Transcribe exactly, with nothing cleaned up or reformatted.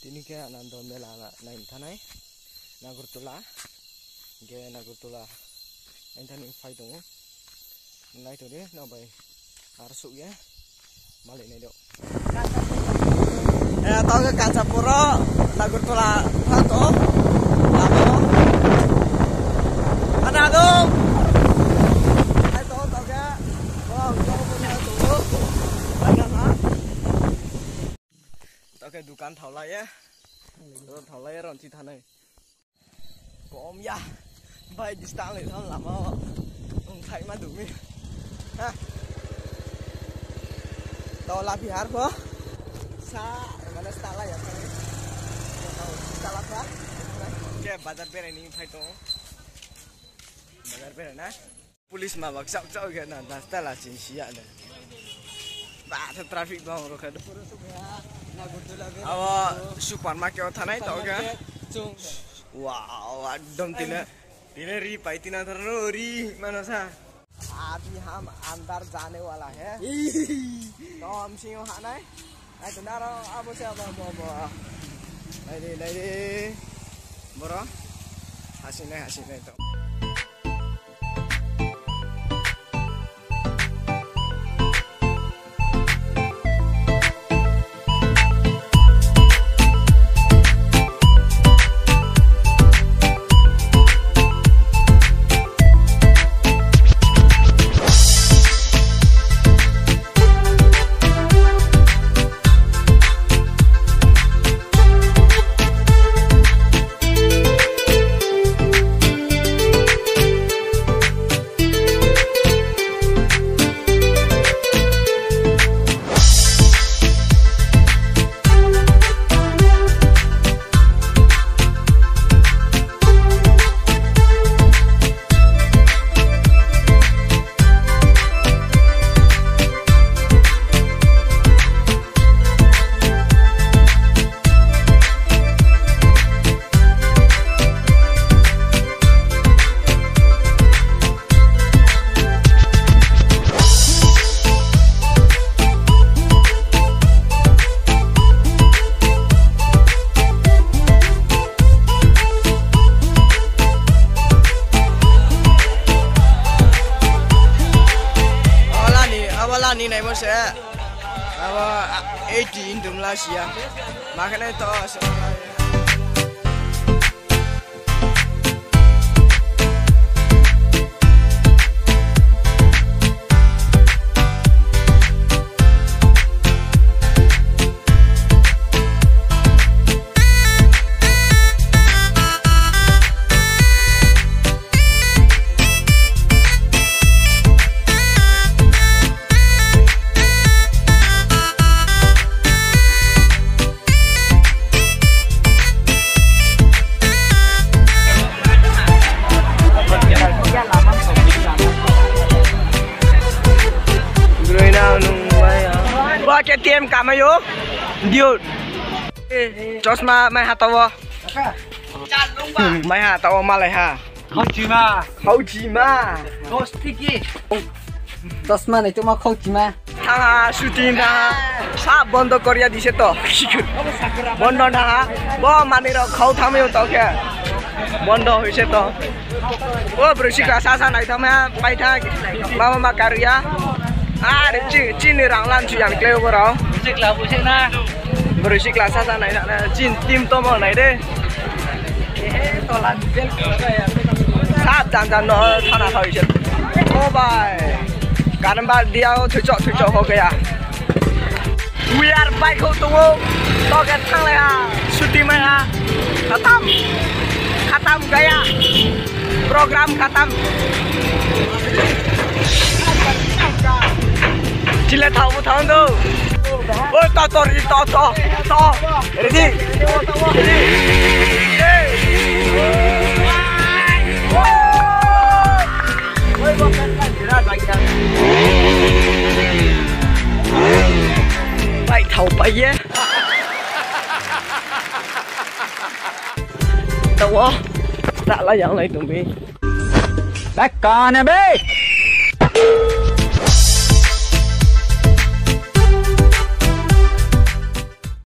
Tini khe Anando mela nai thanai Nagartala. Hingkhe Nagartala nai thani phai tong ou. Nai tong di, no bai ar suh ye malik nai do. Eh, tau khe Kanchanpur o Nagartala thanng tong ou. Lama o. Anando. Hai tong ou, tau khe. Tau khe dukan thaolai ye. Thaolai ye ron thi thanai. Kom ya. Bai disturb le thang lama o. Ong thai ma du mi. Ha. To la Bihar pho. Sa, mane sta la ya thang. Sta la pha. Ke bazar berai ni phai tong. Bazar berai na. Police ma bak chak chak khe na, das ta la chin si ya ne. Ba, ta traffic bang ro khe. Abo supermarket o thanai to khe. Wow, ekdom tine. Tine ri pai tina thar no ri mano sa. Abhi hum andar jane wala hai. To hum sing o hanai. Ai to naro abo se abo abo abo. Nai di, nai di. Boro. Hasing nai, hasing nai to. Abo lani, abo lani naimo se. Abo, a, eighty indum la siya. Ma khe nai to se. Bo K T M kamai o. Dude. Chosma mai ha tao. Mai ha tao malai ha. Khauchima. Khauchima. Dos tiki. Chosma nai tongma khauchima. Thanng ha, shooting thanng ha. Sa bondo koria di se to. Bondo thanng ha. Bo manoi rao khau thanng mi tao khe. Bondo hoi se to. O broi sikla sasa nai thanng ha, pai thanng. Mama ma karia. Are chi, chini rang lan chu yang klei bo rao. Broi sikla sasa nai na, chin team tomo nai de. Sab jan jan no thana thao ise. O bai. Kanan ba dia o thuichok thuichok ho gaya. We are bike ho tong ou. To khe thannglai ha. Shooting mai ha. Khatam. Khatam gaya. Program khatam. Chile thao bo thao do. Oi, to, to, ready, to, to, to. Ready? Ready? Hey. Bai thao pai ye. Tao, ta la yang lai tong mi. Bai kane be.